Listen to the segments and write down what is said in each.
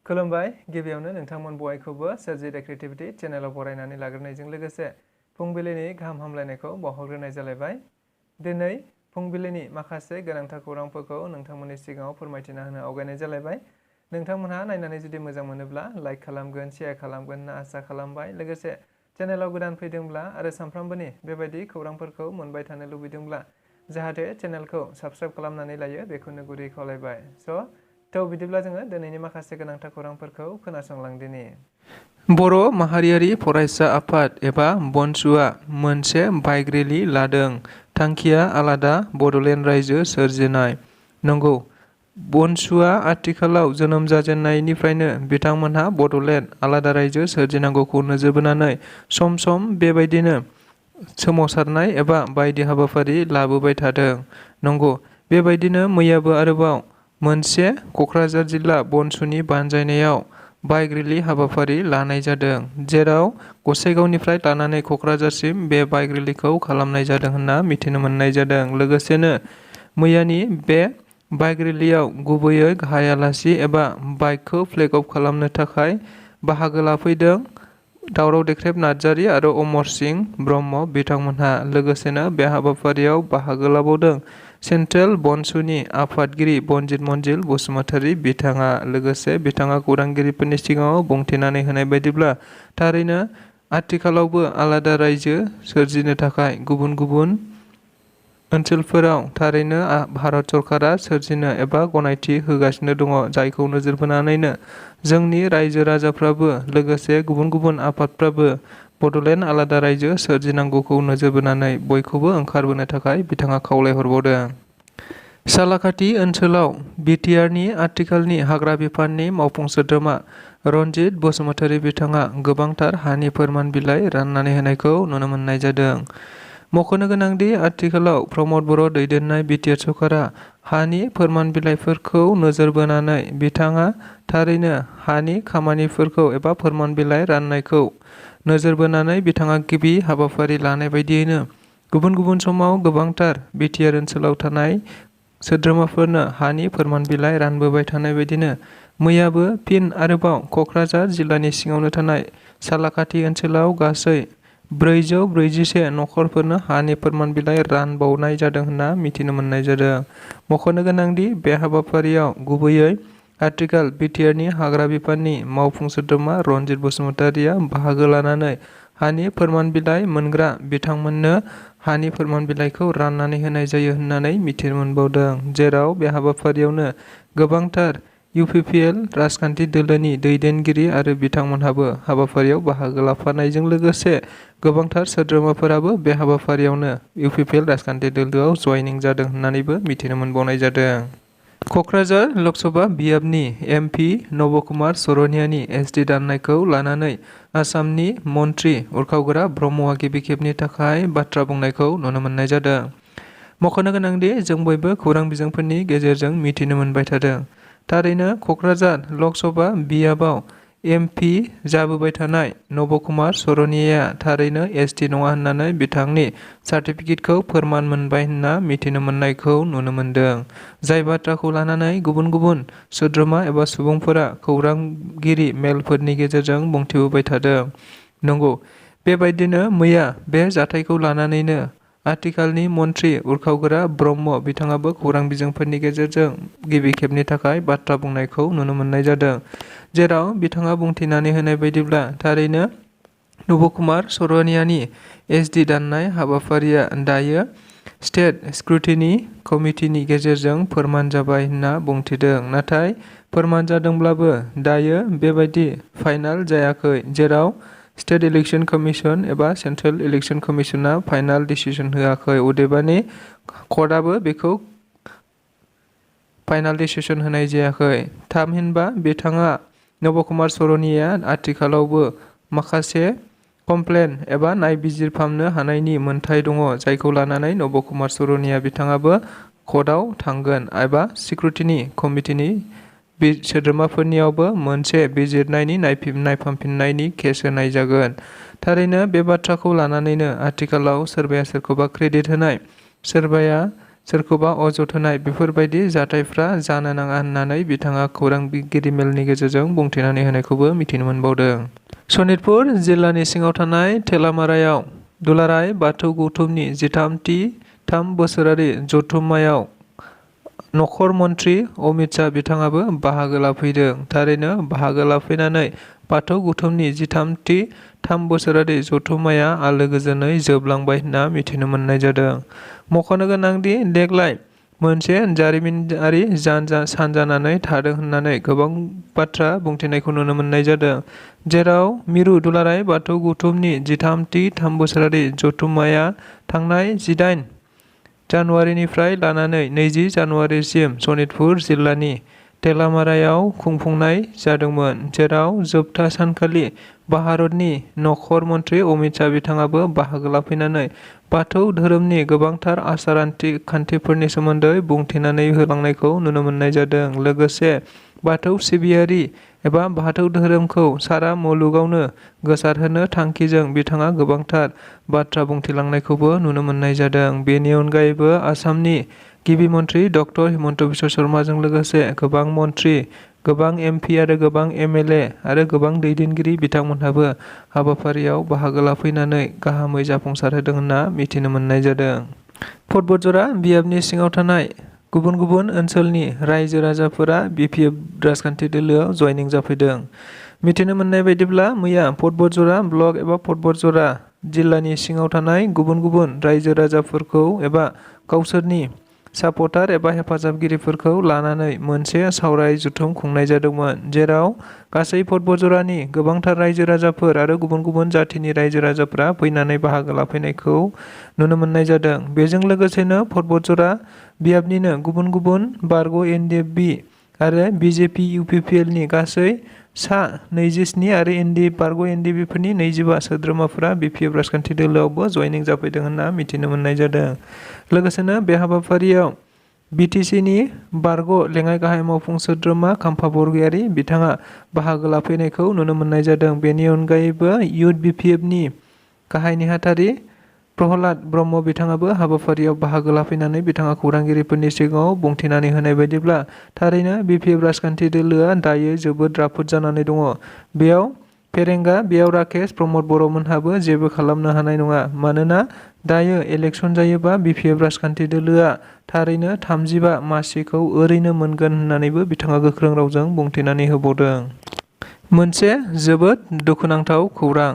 खुलुमबाय गिबियावनो नोंथांमोन बयखौबो सोरजिदा क्रिएटिभिटी चेनेलाव बरायनानै लाग्रोनायजों लोगोसे फुंबिलिनि गाहाम हामलायनायखौ बावहरग्रोनाय जालायबाय। दिनै फुंबिलिनि माखासे गोनांथार खौरांफोरखौ नोंथांमोननि सिगाङाव फोरमायथिना होनो आवगायनाय जालायबाय। नोंथांमोनहा नायनानै जुदि मोजां मोनोब्ला लाइक खालामगोन, शेयार खालामगोन होनना आसा खालामबाय। लोगोसे चेनेलाव गोदान फैदोंब्ला आरो सानफ्रामबोनि बेबायदि खौरांफोरखौ मोनबाय थानो लुबैदोंब्ला जाहाथे चेनेलखौ साबस्क्राइब खालामनानै लायो बेखौनो गुरै खावलायबाय। थ' बिदिब्ला जोङो दिनैनि माखासे गोनांथार खौरांफोरखौ खोनासंलांदिनि। बर' माहारियारि फरायसा आफाद एबा बनसुआ मोनसे बाइक रेलि लादों। थांखिया आलादा बड'लेण्ड रायजो सोरजिनाय। नंगौ, बनसुआ आथिखालाव जोनोम जाजेननायनिफ्रायनो बिथांमोनहा बड'लेण्ड आलादा रायजो सोरजिनांगौखौ नोजोर बोनानै सम सम बेबायदिनो सोमावसारनाय एबा बायदि हाबाफारि लाबोबाय थादों। नंगौ, बेबायदिनो मैयाबो आरोबाव मोनसे क'क्राझार जिल्ला बनसुनि बानजायनायाव बाइक रेलि हाबाफारि लानाय जादों, जेराव गसाइगावनिफ्राय लानानै क'क्राझारसिम बे बाइक रेलिखौ खालामनाय जादों होनना मिथिनो मोननाय जादों। लोगोसेनो मैयानि बे बाइक रेलियाव गुबैयै गाहाय आलासि एबा बाइकखौ फ्लेग अफ खालामनो थाखाय बाहागो लाफैदों दावराव देख्रेब नार्जारि आरो अमर सिंह ब्रह्म बिथांमोनहा। लोगोसेनो बे हाबाफारियाव बाहागो लाबावदों सेन्ट्रेल बनसुनि आफादगिरि बनजित मन्जिल बसुमतारी बिथाङा। लोगोसे बिथाङा खौरांगिरिफोरनि सिगाङाव बुंथिनानै होनाय बायदिब्ला थारैनो आथिखालावबो आलादा रायजो सोरजिनो थाखाय गुबुन गुबुन ओनसोलफोराव थारैनो भारत सरकारा सोरजिनो एबा गनायथि होगासिनो दङ, जायखौ नोजोर बोनानैनो जोंनि रायजो राजाफ्राबो लोगोसे गुबुन गुबुन आफादफ्राबो बड'लेण्ड आलादा रायजो सोरजिनांगौखौ नोजोर बोनानै बयखौबो ओंखारबोनो थाखाय बिथाङा खावलायहरबावदों। सालाकाथि ओनसोलाव बिटिआरनि आथिखालनि हाग्रा बिफाननि मावफुं सोद्रोमा रनजित बसुमतारी बिथाङा गोबांथार हानि फोरमान बिलाइ राननानै होनायखौ नुनो मोननाय जादों। मख'नो गोनांदि आथिखालाव प्रमद बर' दैदेननाय बिटिआर सरकारा हानि फोरमान बिलाइफोरखौ नोजोर बोनानै बिथाङा थारैनो हानि खामानिफोरखौ एबा फोरमान बिलाइ राननायखौ नोजोर बोनानै बिथाङा गिबि हाबाफारि लानाय बायदियैनो गुबुन गुबुन समाव गोबांथार बिटिआर ओनसोलाव थानाय सोद्रोमाफोरनो हानि फोरमान बिलाइ रानबोबाय थानाय बायदिनो मैयाबो फिन आरोबाव क'क्राझार जिल्लानि सिङावनो थानाय सालाकाथि ओनसोलाव गासै 441 नखरफोरनो हानि फोरमान बिलाइ रानबावनाय जादों होनना मिथिनो मोननाय जादों। मख'नो गोनांदि बे हाबाफारियाव गुबैयै आथिखाल बिटिआरनि हाग्रा बिफाननि मावफुं सोद्रोमा रनजित बसुमतारीया बाहागो लानानै हानि फोरमान बिलाइ मोनग्रा बिथांमोननो हानि फोरमान बिलाइखौ राननानै होनाय जायो होननानै मिथिनो मोनबावदों। जेराव बे हाबाफारियावनो गोबांथार इउपिपिएल राजखान्थि दोलोनि दैदेनगिरि आरो बिथांमोनहाबो हाबाफारियाव बाहागो लाफानायजों लोगोसे गोबांथार सोद्रोमाफोराबो बे हाबाफारियावनो इउपिपिएल राजखान्थि दोलोआव जयनिं जादों होननानैबो मिथिनो मोनबावनाय जादों। क'क्राझार लकसभा बियाबनि एमपि नब कुमार सरनियानि एसटि दाननायखौ लानानै आसामनि मन्त्रि उरखावगोरा ब्रह्मआ गिबि खेबनि थाखाय बाथ्रा बुंनायखौ नुनो मोननाय जादों। मख'नो गोनांदि जों बयबो खौरां बिजोंफोरनि गेजेरजों मिथिनो मोनबाय थादों। थारैनो क'क्राझार लकसभा बियाबाव एमपि जाबोबाय थानाय नब कुमार सरनियाया थारैनो एसटि नङा होननानै बिथांनि सार्टिफिकेटखौ फोरमान मोनबाय होनना मिथिनो मोननायखौ नुनो मोनदों। जाय बाथ्राखौ लानानै गुबुन गुबुन सोद्रोमा एबा सुबुंफोरा खौरांगिरि मेलफोरनि गेजेरजों बुंथिबोबाय थादों। नंगौ, बेबायदिनो मैया बे जाथायखौ लानानैनो आथिखालनि मन्त्रि उरखावगोरा ब्रह्म बिथाङाबो खौरां बिजोंफोरनि गेजेरजों गिबि खेबनि थाखाय बाथ्रा बुंनायखौ नुनो मोननाय जादों। जेराव बिथाङा बुंथिनानै होनाय बायदिब्ला थारैनो नब कुमार सरनियानि एसडि दाननाय हाबाफारिया दायो स्टेट स्क्रुटिनि कमिटिनि गेजेरजों फोरमान जाबाय होनना बुंथिदों। नाथाय फोरमान जादोंब्लाबो दायो बेबायदि फाइनाल जायाखै, जेराव स्टेट इलेक्सन कमिसन एबा सेन्ट्रेल इलेक्सन कमिसना फाइनाल डिसिसन होआखै। अदेबानि कर्टआबो बेखौ फाइनाल डिसिसन होनाय जायाखै। थामहिनबा बिथाङा नब कुमार सरनियाया आथिखालावबो माखासे कमप्लेन एबा नायबिजिरफामनो हानायनि मोन्थाय दङ, जायखौ लानानै नब कुमार सरनिया बिथाङाबो कर्टआव थांगोन एबा स्क्रुटिनि कमिटिनि सोद्रोमाफोरनियावबो मोनसे बिजिरनायनि नायफामफिननायनि केस होनाय जागोन। थारैनो बे बाथ्राखौ लानानैनो आथिखालाव सोरबाया सोरखौबा क्रेडिट होनाय, सोरबाया सोरखौबा अजद होनाय बेफोरबायदि जाथायफ्रा जानो नाङा होननानै बिथाङा खौरांगिरि मेलनि गेजेरजों बुंथिनानै होनायखौबो मिथिनो मोनबावदों। सनितपुर जिल्लानि सिङाव थानाय थेलामारायाव दुलाराय बाथौ गौथुमनि 13थि 3 बोसोरारि जथुम्मायाव नखर मन्त्रि अमित शाह बिथाङाबो बाहागो लाफैदों। थारैनो बाहागो लाफैनानै बाथौ गौथुमनि 13थि 3 बोसोरारि जथुम्माया आलो गोजोनै जोबलांबाय होनना मिथिनो मोननाय जादों। मख'नो गोनांदि देग्लाय मोनसे जारिमिनारि सान जानानै थादों होननानै गोबां बाथ्रा बुंथिनायखौ नुनो मोननाय जादों। जेराव मिरु दुलाराय बाथौ गौथुमनि 13थि 3 बोसोरारि जथुम्माया थांनाय 18 जानुवारिनिफ्राय लानानै 20 जानुवारिसिम सनितपुर जिल्लानि थेलामारायाव खुंफुंनाय जादोंमोन। जेराव जोबथा सानखालि भारतनि नखर मन्त्रि अमित शाह बिथाङाबो बाहागो लाफैनानै बाथौ धोरोमनि गोबांथार आसार खान्थिफोरनि सोमोन्दै बुंथिनानै होलांनायखौ नुनो मोननाय जादों। लोगोसे बाथौ सिबियारि एबा बाथौ धोरोमखौ सारा मुलुगावनो गोसारहोनो थांखिजों बिथाङा गोबांथार बाथ्रा बुंथिलांनायखौबो नुनो मोननाय जादों। बेनि अनगायैबो आसामनि गिबि मन्त्रि डक्टर हिमन्त बिश्व शर्माजों लोगोसे गोबां मन्त्रि, गोबां MP आरो गोबां MLA आरो गोबां दैदेनगिरि बिथांमोनहाबो हाबाफारियाव बाहागो लाफैनानै गाहामै जाफुंसारहोदों होनना मिथिनो मोननाय जादों। पर्बतजरा बियाबनि सिङाव थानाय गुबुन गुबुन ओनसोलनि रायजो राजाफोरा BPF राजखान्थि दोलोआव जयनिं जाफैदों। मिथिनो मोननाय बायदिब्ला मैया पर्बतजरा ब्लक एबा पर्बतजरा जिल्लानि सिङाव थानाय गुबुन गुबुन रायजो राजाफोरखौ एबा गावसोरनि सापर्टार एबा हेफाजाबगिरिफोरखौ लानानै मोनसे सावराय जथुम खुंनाय जादोंमोन। जेराव गासै पर्बतजरानि गोबांथार रायजो राजाफोर आरो गुबुन गुबुन जाथिनि रायजो राजाफोरा फैनानै बाहागो लाफैनायखौ नुनो मोननाय जादों। बेजों लोगोसेनो पर्बतजरा बियाबनिनो गुबुन गुबुन बारग' NDFB आरो BJP UPPL नि गासै सा 27 आरो बारग' NDFB फोरनि 25 सोद्रोमाफोरा BPF राजखान्थि दोलोआवबो जयनिं जाफैदों होनना मिथिनो मोननाय जादों। लोगोसेनो बे हाबाफारियाव BTC नि बारग' लेङाइ गाहाय मावफुं सोद्रोमा खाम्फा बरगयारि बिथाङा बाहागो लाफैनायखौ नुनो मोननाय जादों। बेनि अनगायैबो इयुथ BPF नि गाहाय नेहाथारि प्रहलाद ब्रह्म बिथाङाबो हाबाफारियाव बाहागो लाफैनानै बिथाङा खौरांगिरिफोरनि सिगाङाव बुंथिनानै होनाय बायदिब्ला थारैनो BPF राजखान्थि दोलोआ दायो जोबोद राफोद जानानै दङ। बेयाव फेरेंगा, बेयाव राकेश, प्रमद बर'मोनहाबो जेबो खालामनो हानाय नङा। मानोना दायो इलेक्सन जायोबा BPF राजखान्थि दोलोआ थारैनो 35 मासिखौ ओरैनो मोनगोन होननानैबो बिथाङा गोख्रों रावजों बुंथिनानै होबावदों। मोनसे जोबोद दुखुनांथाव खौरां।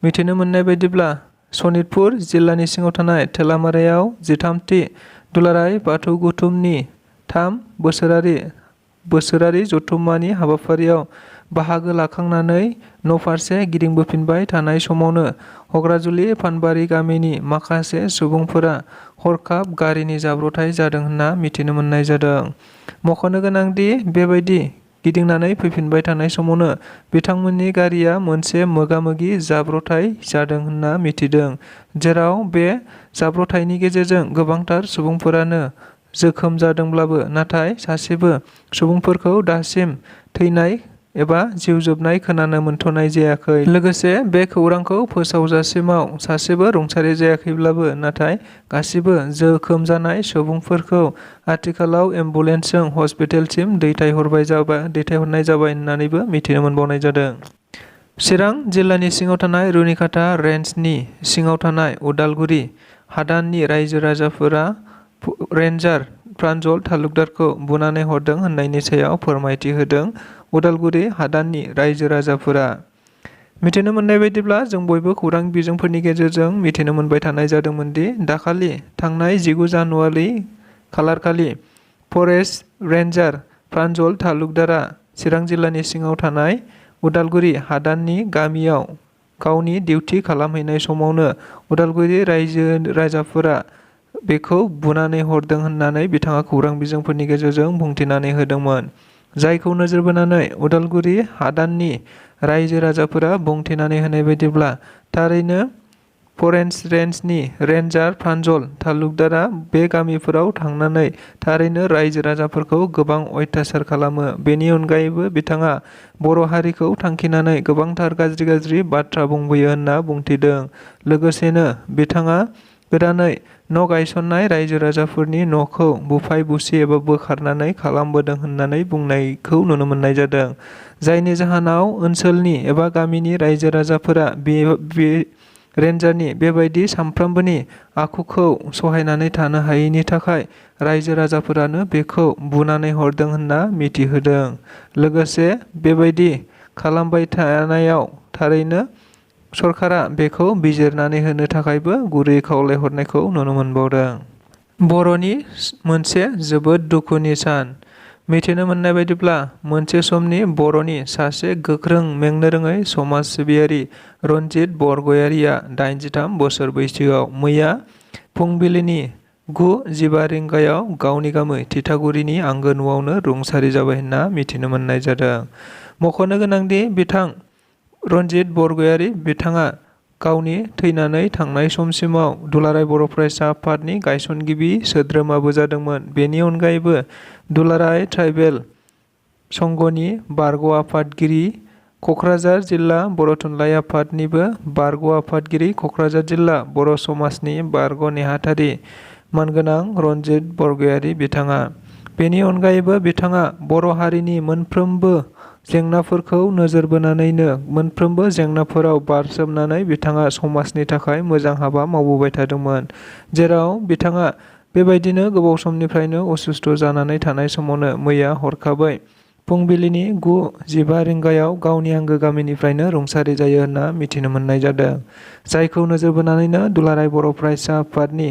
मिथिनो मोननाय बायदिब्ला सनितपुर जिल्लानि सिङाव थानाय थेलामारायाव 13थि दुलाराय बाथौ गौथुमनि 3 बोसोरारि जथुम्मानि हाबाफारियाव बाहागो लाखांनानै न'फारसे गिदिंबोफिनबाय थानाय समावनो हग्राजुलि फानबारि गामिनि माखासे सुबुंफोरा हरखाब गारिनि जाब्रथाय जादों होनना मिथिनो मोननाय जादों। मख'नो गोनांदि बेबायदि गिदिंनानै फैफिनबाय थानाय समावनो बिथांमोननि गारिया मोनसे मोगा-मोगि जाब्रथाय जादों होनना मिथिदों। जेराव बे जाब्रथायनि गेजेरजों गोबांथार सुबुंफोरानो जोखोम जादोंब्लाबो नाथाय सासेबो सुबुंफोरखौ दासिम थैनाय एबा जिउ जोबनाय खोनानो मोनथ'नाय जायाखै। लोगोसे बे खौरांखौ फोसावजासिमाव सासेबो रुंसारि जायाखैब्लाबो नाथाय गासिबो जोखोम जानाय सुबुंफोरखौ आथिखालाव एम्बुलेन्सजों हस्पिटालसिम दैथायहरनाय जाबाय होननानैबो मिथिनो मोनबावनाय जादों। चिरां जिल्लानि सिङाव थानाय रुनिखाता रेन्जनि सिङाव थानाय उदालगुरि हादाननि रायजो राजाफोरा रेन्जार प्रान्जल तालुकदारखौ बुनानै हरदों होननायनि सायाव फोरमायथि होदों उदालगुरि हादाननि रायजो राजाफोरा। मिथिनो मोननाय बायदिब्ला जों बयबो खौरां बिजोंफोरनि गेजेरजों मिथिनो मोनबाय थानाय जादोंमोनदि दाखालि थांनाय 19 जानुवारि खालारखालि फरेस्ट रेन्जार प्रान्जल तालुकदारा चिरां जिल्लानि सिङाव थानाय उदालगुरि हादाननि गामियाव गावनि डिउटि खालामहैनाय समावनो उदालगुरि रायजो राजाफोरा बेखौ बुनानै हरदों होननानै बिथाङा खौरां बिजोंफोरनि गेजेरजों बुंथिनानै होदोंमोन। जायखौ नोजोर बोनानै उदालगुरि हादाननि रायजो राजाफोरा बुंथिनानै होनाय बायदिब्ला थारैनो फरेस्ट रेन्जनि रेन्जार प्रान्जल तालुकदारा बे गामिफोराव थांनानै थारैनो रायजो राजाफोरखौ गोबां अयथासार खालामो। बेनि अनगायैबो बिथाङा बर' हारिखौ थांखिनानै गोबांथार गाज्रि बाथ्रा बुंबोयो होनना बुंथिदों। लोगोसेनो बिथाङा गोदानै न' गायसननाय रायजो राजाफोरनि न'खौ बुफाय बुसि एबा बोखारनानै खालामबोदों होननानै बुंनायखौ नुनो मोननाय जादों। जायनि जाहोनाव ओनसोलनि एबा गामिनि रायजो राजाफोरा बे रेन्जारनि बेबायदि सानफ्रोमबोनि आखुखौ सहायनानै थानो हायैनि थाखाय रायजो राजाफोरानो बेखौ बुनानै हरदों होनना मिथिहोदों। लोगोसे बेबायदि खालामबाय थानायाव थारैनो सरकारा बेखौ बिजिरनानै होनो थाखायबो गुरै खावलायहरनायखौ नुनो मोनबावदों। बर'नि मोनसे जोबोद दुखुनि सान। मिथिनो मोननाय बायदिब्ला मोनसे समनि बर'नि सासे गोख्रों मेंनो रोङै समाज सिबियारि रनजित बरगयारिया 83 बोसोर बैसोआव मैया फुंबिलिनि 9:15 रिंगायाव गावनि गामि थिथागुरिनि आंगो न'आवनो रुंसारि जाबाय होनना मिथिनो मोननाय जादों। मख'नो गोनांदि बिथां रनजित बरगयारि बिथाङा गावनि थैनानै थांनाय समसिमाव दुलाराय बर' फरायसा आफादनि गायसनगिरि सोद्रोमाबो जादोंमोन। बेनि अनगायैबो दुलाराय ट्राइबेल संघनि बारग' आफादगिरि, कक्राझार जिल्ला बर' थुनलाइ आफादनिबो बारग' आफादगिरि, कक्राझार जिल्ला बर' समाजनि बारग' नेहाथारि मानगोनां रनजित बरगयारि बिथाङा। बेनि अनगायैबो बिथाङा बर' हारिनि मोनफ्रोमबो जेंनाफोरखौ नोजोर बोनानैनो मोनफ्रोमबो जेंनाफोराव बारसोमनानै बिथाङा समाजनि थाखाय मोजां हाबा मावबोबाय थादोंमोन। जेराव बिथाङा बेबायदिनो गोबाव समनिफ्रायनो असुस्थ' जानानै थानाय समावनो मैया हरखाबै फुंबिलिनि 9:15 रिंगायाव गावनि आंगो गामिनिफ्रायनो रुंसारि जायो होनना मिथिनो मोननाय जादों। जायखौ नोजोर बोनानैनो दुलाराय बर' फरायसा आफादनि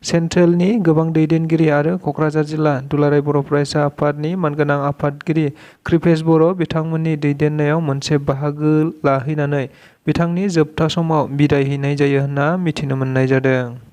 सेन्ट्रेलनि गोबां दैदेनगिरि आरो कक्राझार जिल्ला दुलाराय बर' फरायसा आफादनि मानगोनां आफादगिरि कृपेश बर' बिथांमोननि दैदेननायाव मोनसे बाहागो लाहैनानै बिथांनि जोबथा समाव बिदाय हैनाय जायो होनना मिथिनो मोननाय जादों।